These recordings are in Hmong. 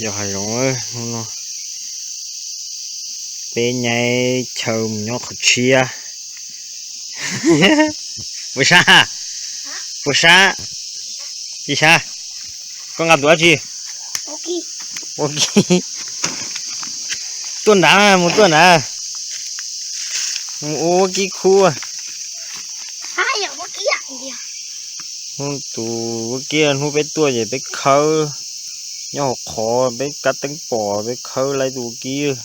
Yog hav zoov no, peb nyaib chaw mus nyob qhov tshiab. Puas sab? Puas sab? Tsis sab. Koj nqa tus dab tsi? Ua kib. Tuaj nrad, mus tuaj nrad. Mus ua kib khub. Hnub tus ua kib, hnub peb tuaj ces peb khawb nyob hauv qhov, peb kab teeb pom peb khawb laib tus ua kib.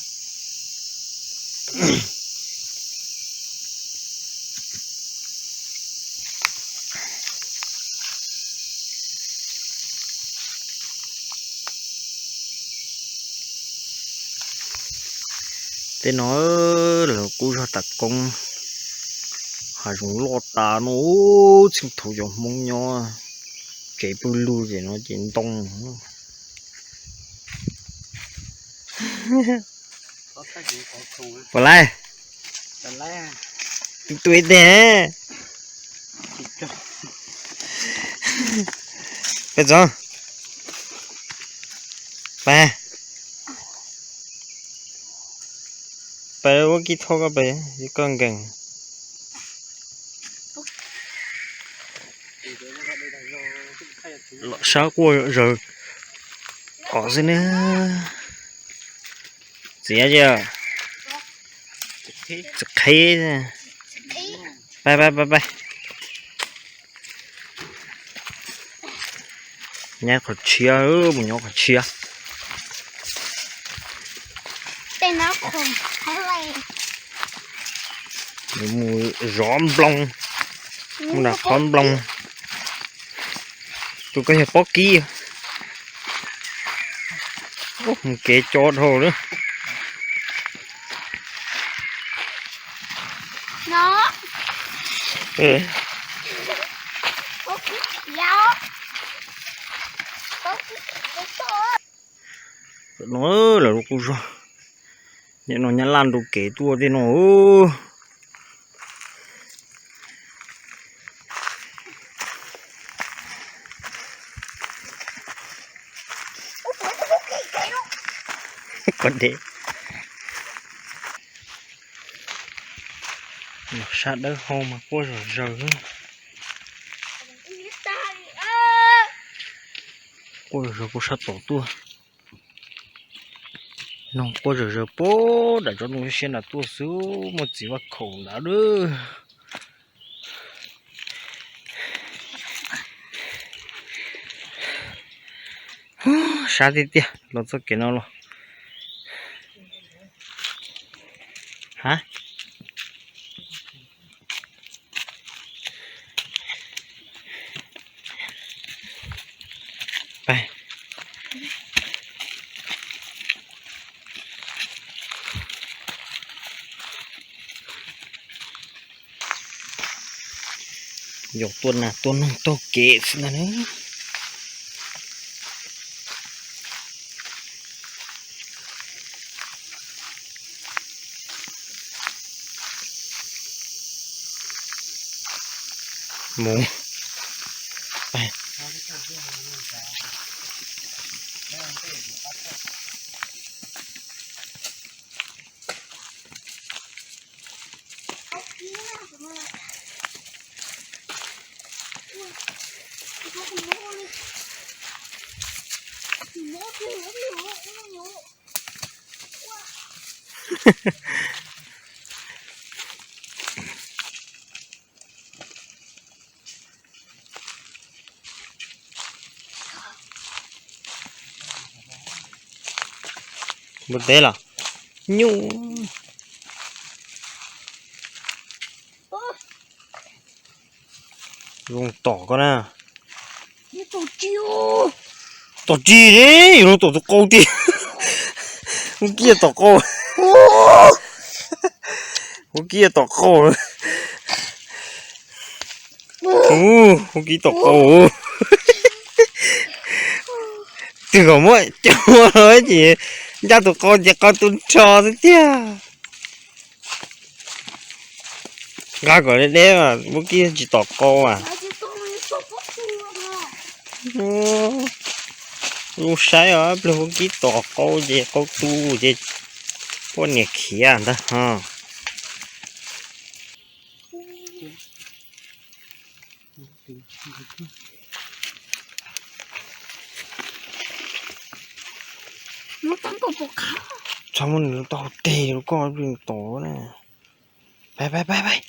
Tej no lawv kuj zog tas koob, hav zoov loj tas no, txheej thaum cov Hmoob nyob tsev pw lug ces no ces ntoo. Puas laij? Tus ib teg. Peb txog. Peb, peb ua kib thauj koj peb, koj nkees. Los sab quaj zaws os xwb na. Txiv, txiv qhib. Pab, pab, pab, pab. Nyob qhov tshiab, mus nyob qhov tshiab. Mus zov nplooj, mus nram qhov nplooj. Tus koj yog pob kib. Mus kev co dhau lawm. No lawv kuj zog, nim no nyab laj nrau kev tuaj tej no. Sab dawb hau mas quaj zom zaws. Quaj zom zaws kuj sab tom tuaj. No quaj zom zaws puag nram tsob ntoo siab nram tuaj xwb, muaj txiv vaj khaum ntawd. Sab tiag tiag los txoj kev no los. Ha, yog tuaj nas tuaj noog taug kev xwb ntag na. Mus. Npua teb los nyuj. Zoo tom koj na. Tom tsis ne, yuav luag tom tus qau tiag. Ua kiag tom qau. Ua kiag tom qau. Ua kiag tom qau. Twg kom muab coj los ces ncaj tus qau ces qau tu nrho xwb tiag. Nqa kom deb deb mas muab kib tsis tom qau mas. Ub, lub saib os, pliag ua kib tom qau ces qau tu ces poj niam khiav ntag ho. Txhob muab nws tau teg rau koj, plis tom na. Pais pais pais pais.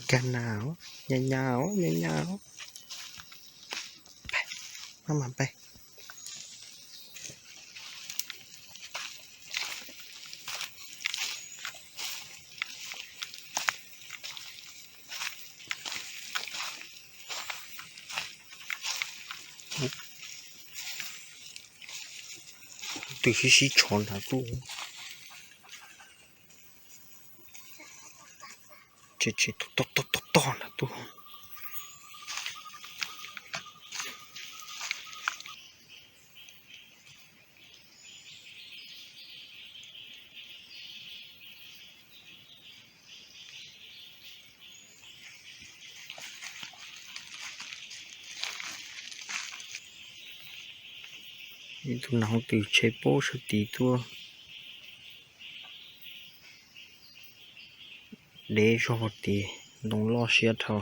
Kag na, nyas nyas, nyas nyas. Maj mam pais. Twb sib sib tshov nrad tuaj. Tseem tseem tog tog tog tog nrad tuaj. Ib tug nas hoov twm tshe paub sawv tid tuaj. Deb zog tid, ntoo loj siab dhau.